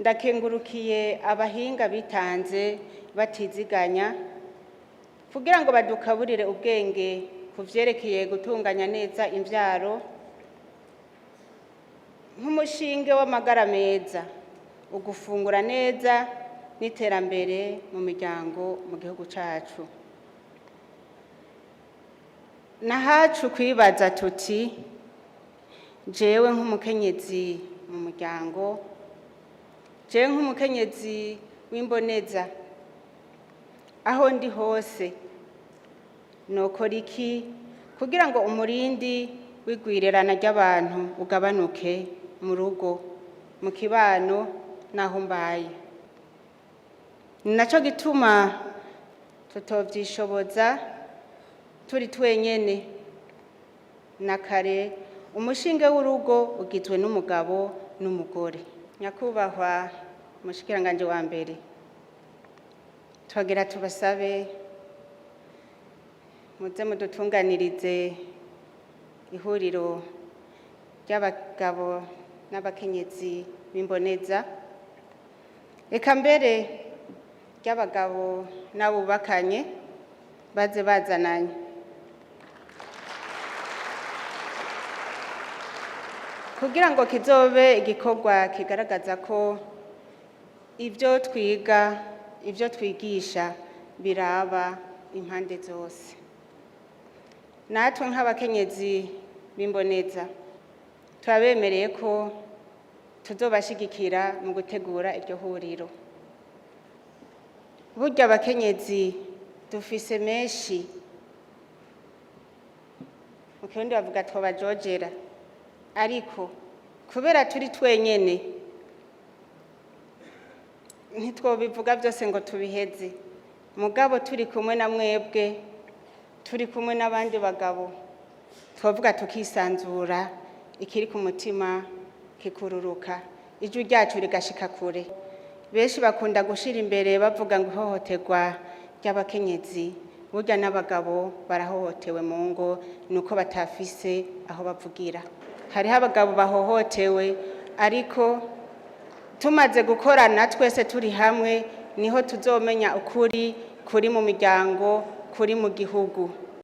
Ndakengurukiye abahinga bitanze batiziganya kugira ngo badukaburire ubwenge ku vyerekeye gutunganya neza imvyaro nk'umushinge w'amagara meza, ugufungura neza n'iterambere mu miryango mu gihugu cacu. Nahacu kwibaza tuti: jewe nk'umukenyezi mu muryango, jewe nk'umukenyezi w'imboneza, aho ndi hose nokora iki kugira ngo umurindi w'igwirirana ry'abantu ugabanuke mu rugo, mu kibano n'aho mbaye? Ni naco gituma tutovyishoboza turi twenyene. Na kare umushinge w'urugo ugizwe n'umugabo n'umugore. Nyakubahwa umushikiranganje wa mbere, twagira tubasabe muze mudutunganirize ihuriro ry'abagabo n'abakenyezi b'imboneza, eka mbere ry'abagabo n'abubakanye baze bazananye, kugira ngo kizobe igikorwa kigaragaza ko ibyo twiga, ibyo twigisha biraba impande zose. Natwe nk'abakenyezi b'imboneza turabemereye ko tuzobashigikira mu gutegura iryo huriro. Burya abakenyezi dufise menshi, mu Kirundi bavuga twobajojera, ariko kubera turi twenyene ntitwobivuga byose ngo tubiheze. Mugabo turi kumwe na mwebwe, turi kumwe n'abandi bagabo, twovuga tukisanzura, ikiri ku mutima kikururuka, ijwi ryacu rigashika kure. Benshi bakunda gushira imbere bavuga ngo ihohoterwa ry'abakenyezi. Burya n'abagabo barahohotewe mu ngo, nuko batafise aho bavugira. Hariho abagabo bahohotewe, ariko tumaze gukorana twese turi hamwe niho tuzomenya ukuri kuri mu miryango, kuri mu gihugu.